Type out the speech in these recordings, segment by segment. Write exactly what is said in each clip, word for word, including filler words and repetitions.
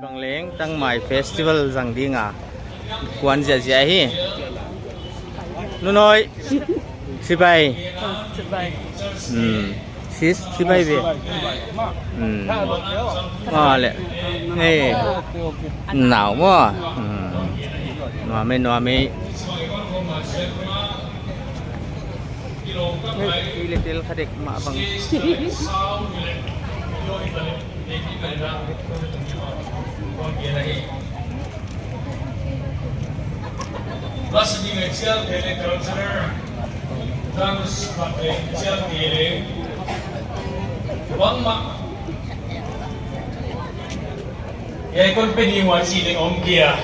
Bang leng Tangmai Festival zang ding a kuan ziahziah hi. Nunoi. Sibai. Ah, sibai. Hmm. Sis, sibai be. Hmm. Ah, le. Hey. Nau mo. Hmm. Nuam e, nuam e. Hey, ile tel kha dek mah bang. Lasi ding a chial te le cultural dance pa te chial te le bangmah. Ei kon pe ding ua chi ding om kei a.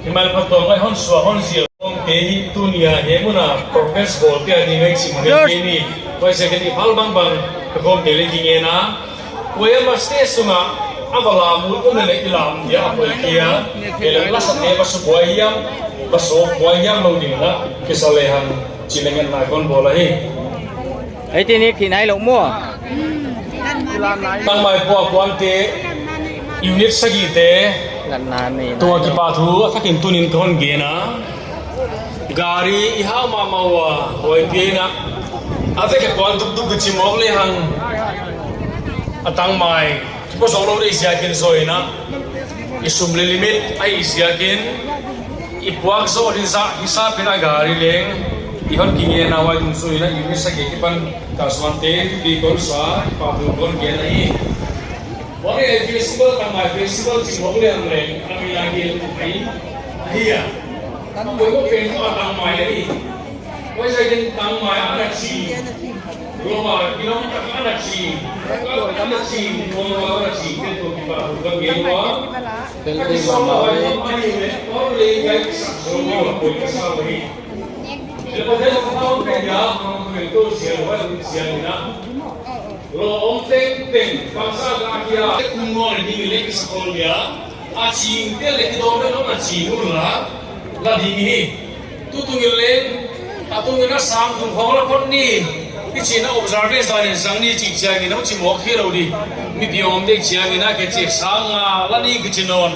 Himahleh patawng ai hon sua hon zil. Om te hi tuni a he mun a progress bawl te a ni mai chi mun Yes. te ni. Huai second i phal bangbang ka kom te le ki ngen a. Huai a ma stage sung a a va lam ut un le i lam dia a poi kei a. He le la sa te va su buai hiam, va su buai hiam lo ding la. Kisa le hang chi le ngen na kon bawl a hi. Ei te ni khi nai lo maw. Tangmai pua kuan te unit sagih te. Tua kipahthu a thakin tunin ka hon gen a. Gari i hau mahmah ua, huai pen a. A vek a kuan dukduk di chi mawk le hang. A Tangmai. Kipawl zou lo di ziakin zaw in a. I sum le limit a i ziakin. I puak zou ding zah, hisap in a gari leng. I hon ki ngen a huai tung sui na, i mi sa ke kipan ka suan te, bi kon sa, pa bu kon gen a i. Huai a festival, Tangmai festival, chi mawk le ang leng, a mi a gen a i. A hi a. Huai ko pen ko a Tangmai a i. Huai sa gen Tangmai ana chi. Roma, kilometer ana chi. Ana chi, Roma ana chi. Te to kipa, ka gen wa. Building mama. Huai ko ani me, ko le kai sa, Roma ko ka sa wa hi. Le pa te ko pe ya, ko to sia wa sia na. Lo om tengteng, bangsa ka kia. Kum ngol ni le ki sa ko ya. A ching te le ki dawm le lo na ching un la, la ding hi. Tutung in leng, a tung in a sang tung khong la phot ni. Ki chi na observation dan in sang ni chi chiang in a chi mawk hi lo di. Mipi om dek chiang in a ke chi sang a la ni ki chi nawn.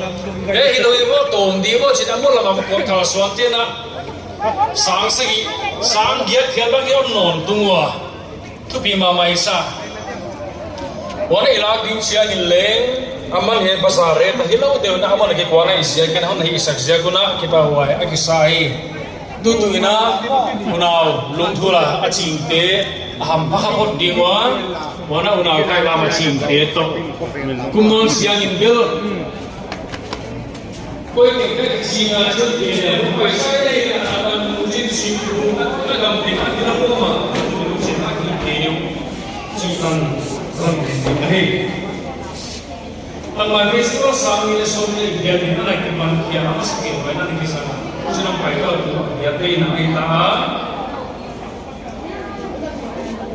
He hi lo i maw tawm di maw chi na maw la ma ko ka suan te na. Sang sagih, sang giat phial bang i om nawn tung ua. Thupi mahmah i sa. Huan i lak ding chiang in leng, aman he bazar rate hi lo deuh na aman ke kuan a i ziak in hon hi sak ziak un a kipahuai a kisa hi. Tutung in a unau lungthul a a ching te a hampha kha phot ding ua. Huan a unau kai lam a ching te toh. Kum nawn chiang in bel. Koi te ka chi nga chun te ne, paisa te na ban mu jin si ku, na gam te ka na ko ma, mu jin a ki te ne, chi tan, tan te ne, hey. Tangmai festival sang ni le som le dia ni na ki man kia, mas ke ba na ki sa, chuna pai ka tu, dia te na ai ta.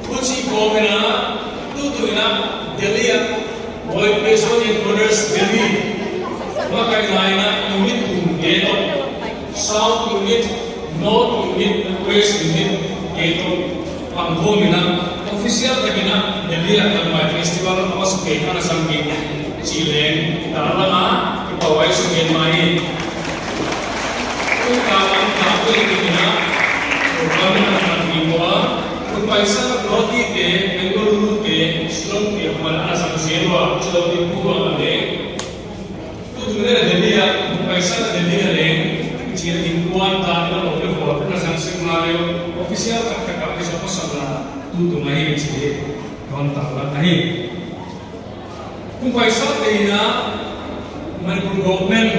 Huchi kawm in a, tutu in a, Delhi a, World Peace Brothers Delhi, makaihna in a, unit tum te toh, South Unit, North Unit, West Unit te toh, pangkhawm in a, official tak in a, Delhi a Tangmai Festival, a suk ke ana sang ke, chi leng, ta la na, kipahuai suk ke mai. Kum ka lam ka kum ki na, program na kan ki mo a, kum paisa Guwahati te, Bengaluru te, Shillong te, hmang ana sang zel ua, chilo te pu ua le. Tutu le Delhi a, kum paisa Delhi a le, chi a inkuan ta na lo le ho, na sang sik ma le, official tak tak a, kiso ko sang na, tutu mai chi le, kon ta la na hi. Kum paisa te in a, Manipur government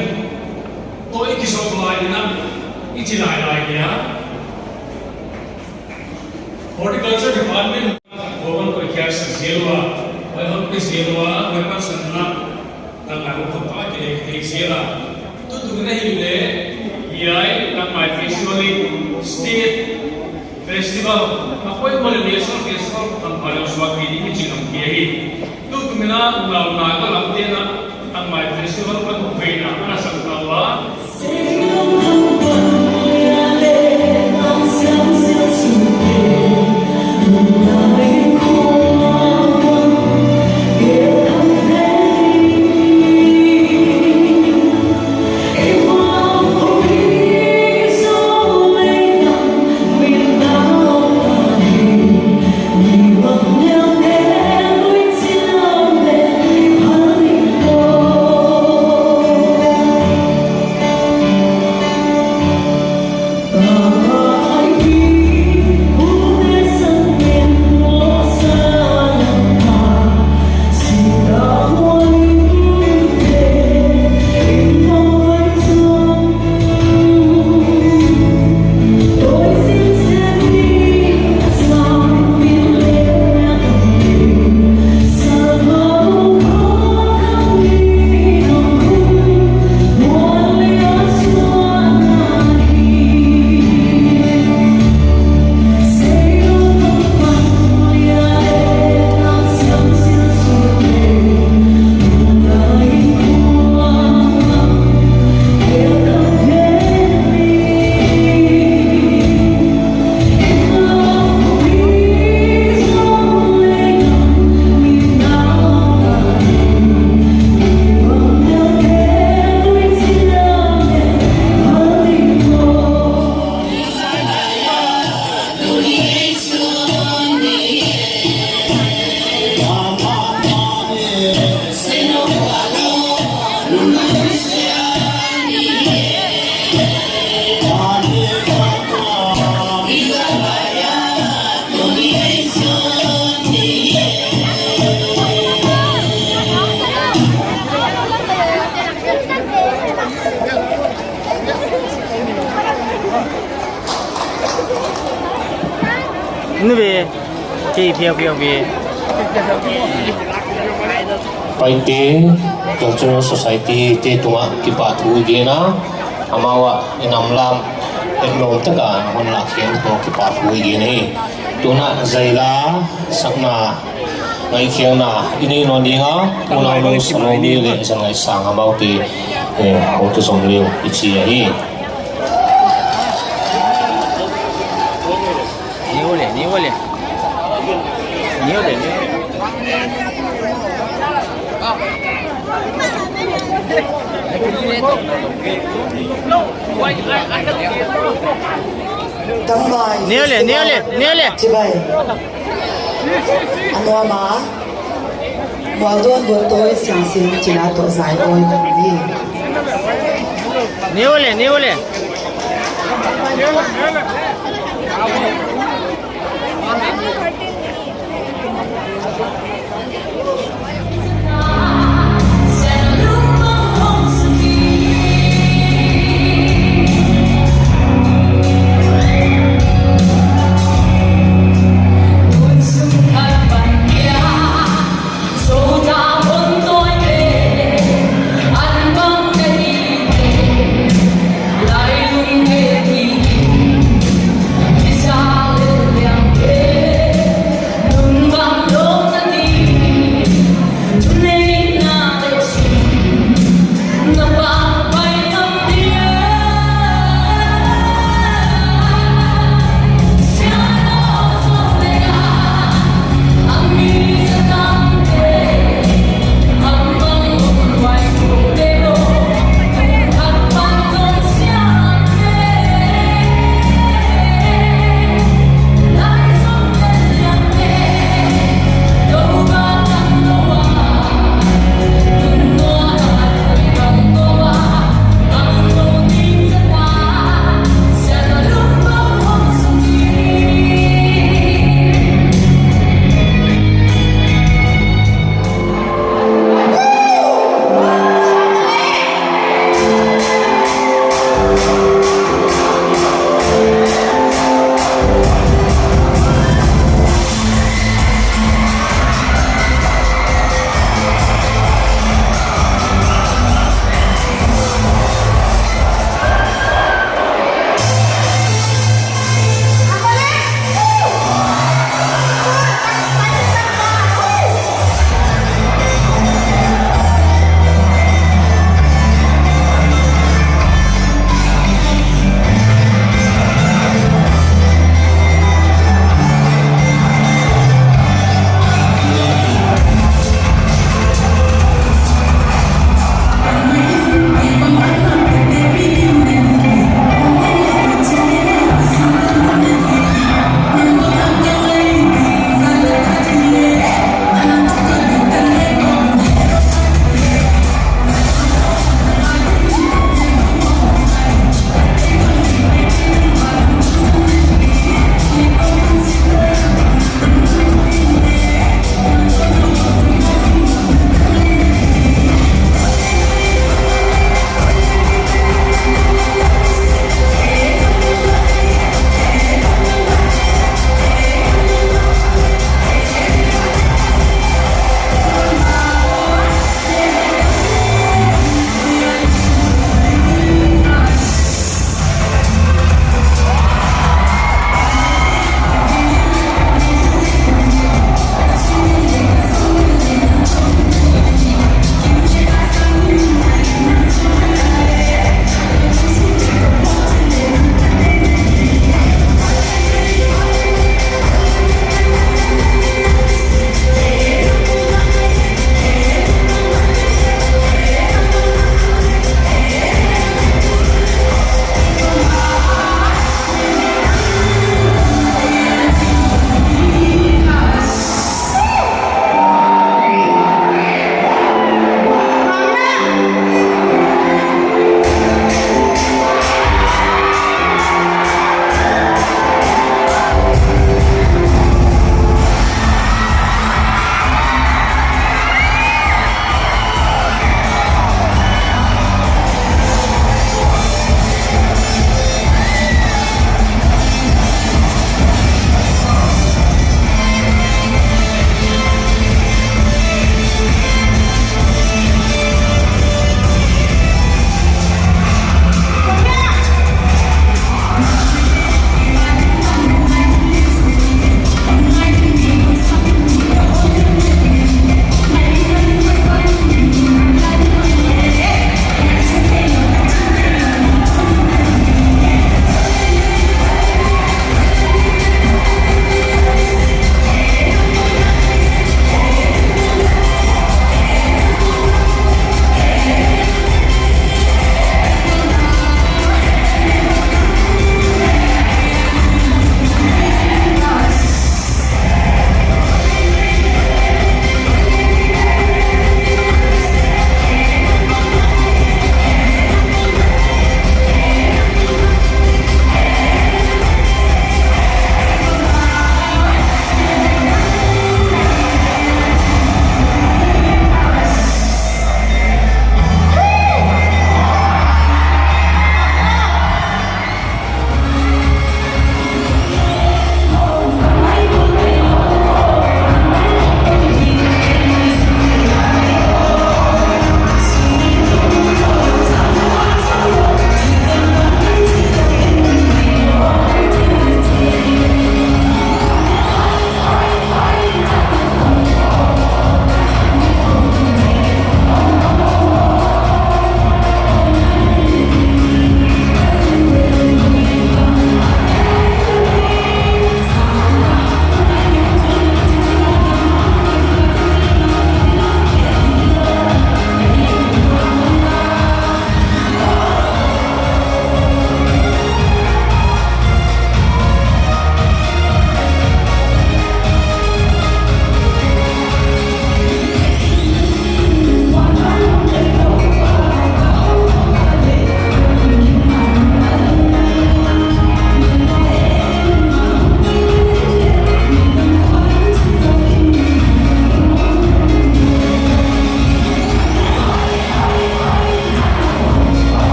toh i kisawp lai in a, i chi lailai dia. Horticulture Department government ko i kiak sak zel ua, bai hon pe zel ua, bai pan san na, tang ai ko pa ki le ki zel a. Tutu na hi le, hiai, Tangmai festival in state festival, a poimoh le national festival, Tangmai lo suak di ni mi chi lam ki hi. Tutu mi na, na, na ka lam te na, Tangmai festival ka tu pe na, ana sang ta ua. Inve, kei phiau phiau ve. Paite Cultural Society te tungah kipahthu i gen a, amau a i nam lam hetnom taka hon lak hial toh kipahthu i gen hi. Tuna zaila sakna ngaihkhiakna i nei nawn ding a, Unau Nung Salawmi leh Zanngaihsang amaute, eh, hotu zom leh i chi ahi. Tangmai Neu le, neu le, festival neu le. Chibai. Anuama. Mualdawn Buattoi Siangsin China toh zai awi kan ni. Neu le, neu le.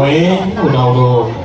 Oi, u dau lo.